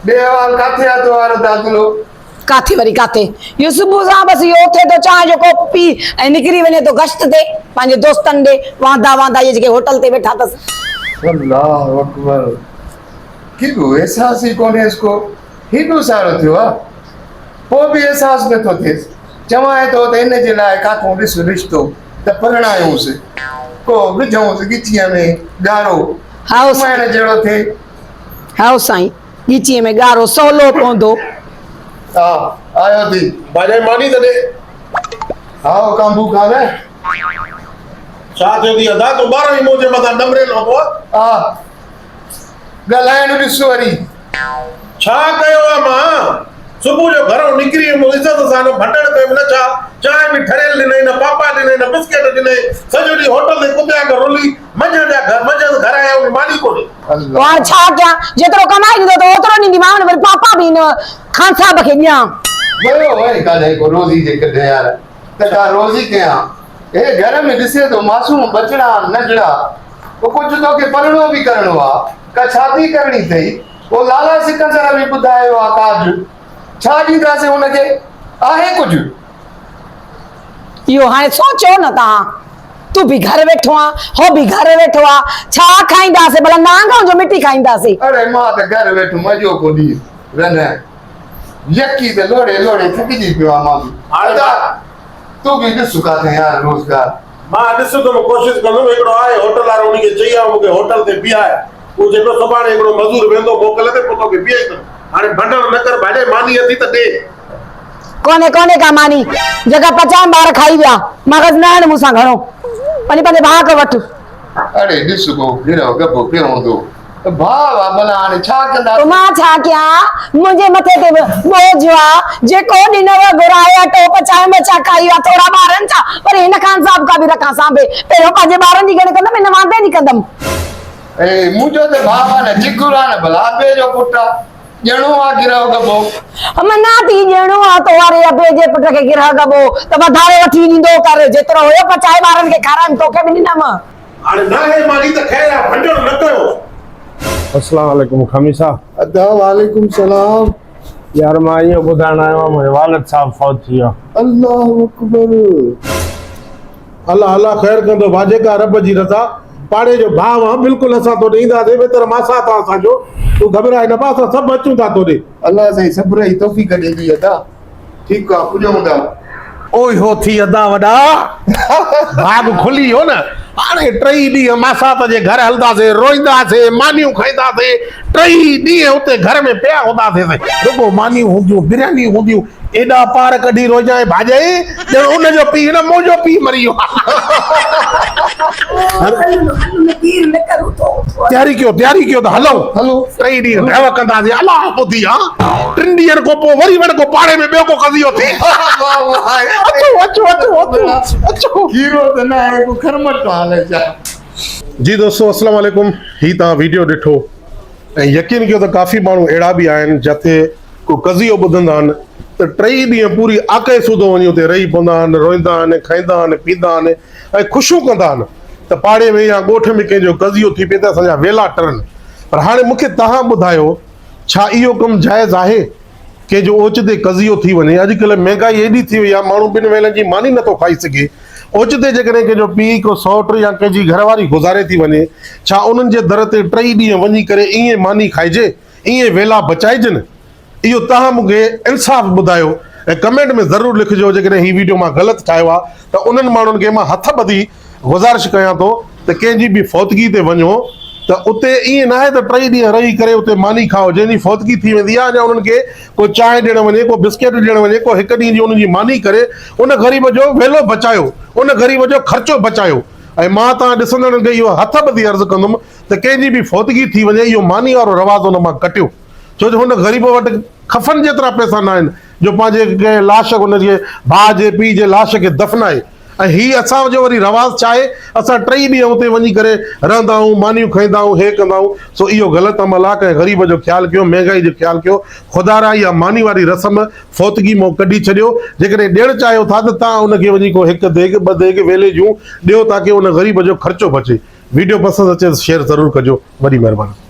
ڏي احوال ڪاٿي آ تو وارو دادلو؟ ڪاٿي وري ڪاٿي. اهو صبح سان بس اهو اٿي ٿو چانهه جو ڪوپ پي ۽ نڪري وڃي ٿو گشت تي پنهنجي دوستن ڏي واندا واندا اهي جيڪي هوٽل تي ويٺا اٿس. الله اڪبر ڪيڏو احساس ئي ڪونهيس ڪو هيڏو سارو ٿيو آ پوء به احساس نه ٿو ٿئيس چوانء ٿو ته ان جي لاء ڪاٿئون ڏس رشتو ته پرڻايونس ڪو وجهونس ڳچيء ۾ ڳارو هائو سائين. گهمائڻ جهڙو ٿئي. هائو سائين ڳچيء ۾ ڳارو سولو پوندو. ها آيو ٿي. ڀاڄائي ماني ته ڏي. هائو ڪانڀو خان. ڇا ٿيو ٿي ادا تون ٻارهن ئي منهنجي مٿان ڏمريل هوندو آ. آ ڳالهائڻ ڏس وري. ڇا ڪيو آ مان؟ صبح جو گهرئون نڪري ويم عزت سان نه ڀٽڻ ڪيم نه ڇا، چانهه به ٺريل ڏنئي نه پاپا ڏنئي نه بسڪيٽ ڏنئي، سڄو ڏينهن هوٽل تي ڪتي وانگر رلي منجهند جا گهر منجهند گهر آيا ان ماني ڪونهي. پوء هاڻ ڇا ڪيان جيترو ڪمائي ڏيندو ته اوترو ڏينديمانو نه وري پاپا به هن خان صاحب کي ڏيان. ويو آهي ڪاڏانهن ڪو روزي جي ڪڍ يار ته ڪا روزي ڪيان. هي گهر ۾ ڏسي ٿو معصوم ٻچڙا ننڍڙا پوء ڪجهه توکي پرڻو به ڪرڻو آ ڪا شادي ڪرڻي اٿئي پوء لالا سڪندر به ٻڌايو آ ڪاڄ ڇا ڏينداسين هن کي آهي ڪجهه. اهو هاڻي سوچيو نه توهان تون به گهر ويٺو آن هو به گهر ويٺو آ ڇا کائينداسين ڀلا نانگ جو مٽي کائينداسين. اڙي مان ته گهر ويٺم اڄوڪو ڏينهن رنه يڪي ته لوڙهي لوڙهي ٿڪجي پيو آ مان به ادا تون به ڏس ڪاٿي يار روزگار. مان ڏسندم ڪوشش ڪندم هڪڙو آهي هوٽل وارو ان کي چئي آئون مونکي هوٽل تي بيهاء هو چئي پيو سڀاڻي هڪڙو مزور ويندو موڪل تي پوء توکي بيهائيندم هاڻي ڀنڊڻ نه ڪر ڀاڄائي ماني اٿي ته ڏي. ڪونهي ڪونهي ڪا ماني جيڪا پچايم ٻار کائي ويا مغز نه هڻ مون سان گهڻو وڃي پنهنجي ڀاء کان وٺ. اڙي ڏس ڪو گرهه ڳڀو پيو هوندو ته ڀاء آ ڀلا هاڻي ڇا ڪنداسين. پوء مان ڇا ڪيان منهنجي مٿي تي به ٻوجهه آ جيڪو ڏنو گهرائي اٽو پچايم ٻچا کائي ويا ٿورا ٻارن جا وري هن خان صاحب کان به رکان سانڀي پهريون پنهنجي ٻارن جي ڳڻ ڪندم هن واندي جي ڪندم. اي منهنجو ته ڀاء آ نه جگر آ نه ڀلا ابي جو پٽ آ ڄڻو آ گرهه ڳڀو. منا ٿي ڄڻو آ تو واري ابي جي پٽ کي گرهه ڳڀو ته وڌاري وٺي ڏيندو ڪر جيترو هيو پچائي ٻارن کي کارايم توکي به ڏنم. هاڻي ناهي ماني ته خير آ ڀنڊڻ نه ڪيو. السلام عليڪم خميسا. ادا وعليڪم سلام. يار مان اهو ٻڌائڻ آيو آهيان منهنجو والد صاحب فوت ٿي ويو. الله اڪبر. الله الله خير ڪندو ڀا جيڪا رب جي رضا پاڙي جو ڀاء آن بلڪل اسان توڏي اينداسين ويتر ماسات آن اسان جو تون گهٻرائي نه پا اسان سڀ اچون ٿا توڏي. الله سائين صبر جي توفيق ڏيندي ادا. ٺيڪ آ پڄون ٿا. اوهو ٿي ادا وڏا ڀاڳ کلي ويو نه هاڻي ٽئي ڏينهن ماسات جي گهر هلنداسين روئينداسين مانيون کائينداسين ٽئي ڏينهن اتي گهر ۾ پيا هونداسين رڳو مانيون هونديون بريانيون هونديون ايڏا پار ڪڍي روئجانء ڀاڄائي ڄڻ ان جو پيء نه منهنجو پيء مري ويو تياري ڪيو تياري ڪيو ته هلون ٽئي ڏينهن ڍؤ ڪنداسين الله ٻڌي ها ٽن ڏينهن کان پوء وري وڙ ڪو پاڙي ۾ ٻيو ڪو قضيو ٿئي اچو اچو اچو اچو اچو کيرو ته نه آهي ڪو کرمٽ هلي ڇا. جي دوستو السلام عليڪم هي توهان ويڊيو ڏٺو ۽ يقين ڪيو ته ڪافي ماڻهو اهڙا به آهن جتي ڪو قضيو ٻڌندا آهن ته ٽئي ڏينهن پوري آڪهه سوڌو وڃي اتي رهي پوندا آهن روئيندا آهن کائيندا آهن پيئندا آهن ۽ خوشيون ڪندا آهن ته پاڙي ۾ يا ڳوٺ ۾ ڪنهن جو قضيو ٿي پئي ته اسان جا ويلا ٽرن پر هاڻي مون کي توهان ٻڌايو ڇا اهو ڪم جائز آهي؟ ڪنهن جو اوچتي قضيو ٿي وڃي، اڄڪلهه مهنگائي ايڏي ٿي وئي آهي ماڻهو ٻن ويلن جي ماني نٿو کائي سگهي، اوچتي جيڪڏهن ڪنهن جو پيء، ڪو سئوٽ يا ڪنهن جي گهر واري گذاري ٿي وڃي، ڇا انهن جي در تي ٽئي ڏينهن وڃي ڪري ائين ماني کائجي، ائين ويلا بچائجن؟ اهو توهان مون کي انصاف ٻڌايو ۽ ڪمينٽ ۾ ضرور لکجو جيڪڏهن هي ويڊيو مان غلط ٺاهيو آهي ته انهن ماڻهن کي مان هٿ ٻڌي گذارش ڪيان ٿو ته ڪنهن جي به فوتگي تي وڃو ته اتي ائين ناهي ته ٽئي ڏينهن رهي ڪري اتي ماني کائو جنهن جي فوتگي ٿي ويندي آهي اڃا انهن کي ڪو چانهه ڏيڻ وڃي ڪو بسڪيٽ ڏيڻ وڃي ڪو هڪ ڏينهن جي انهن جي ماني ڪري ان غريب جو ويلو بچايو ان غريب جو خرچو بچايو ۽ مان توهان ڏسندڙن کي اهو هٿ ٻڌي عرض ڪندم ته ڪنهن جي به فوتگي ٿي وڃي اهو ماني وارو رواج ان مان ڪٽيو ڇو جو هن غريب وٽ کفن جيترا پئسا ناهن جو پنهنجي ڪنهن لاش ان جي ڀاء جي پيء جي لاش کي دفنائي ۽ هي اسان جو وري رواج ڇا آهي اسان ٽئي ڏينهن اتي وڃي ڪري رهندا آهيون مانيون کائيندا آهيون هي ڪندا آهيون سو اهو غلط عمل آهي ڪنهن غريب جو خيال ڪيو مهنگائي جو خيال ڪيو خدارا اها ماني واري رسم فوتگي مون ڪڍي ڇڏيو جيڪڏهن ڏيڻ چاهيو ٿا ته تان ان کي وڃي ڪو هڪ ديڳ ٻه ديڳ ويلي جون ڏيو تاڪه ان غريب جو خرچو بچي ويڊيو پسند اچي ته شيئر ضرور ڪجو وڏي مهرباني.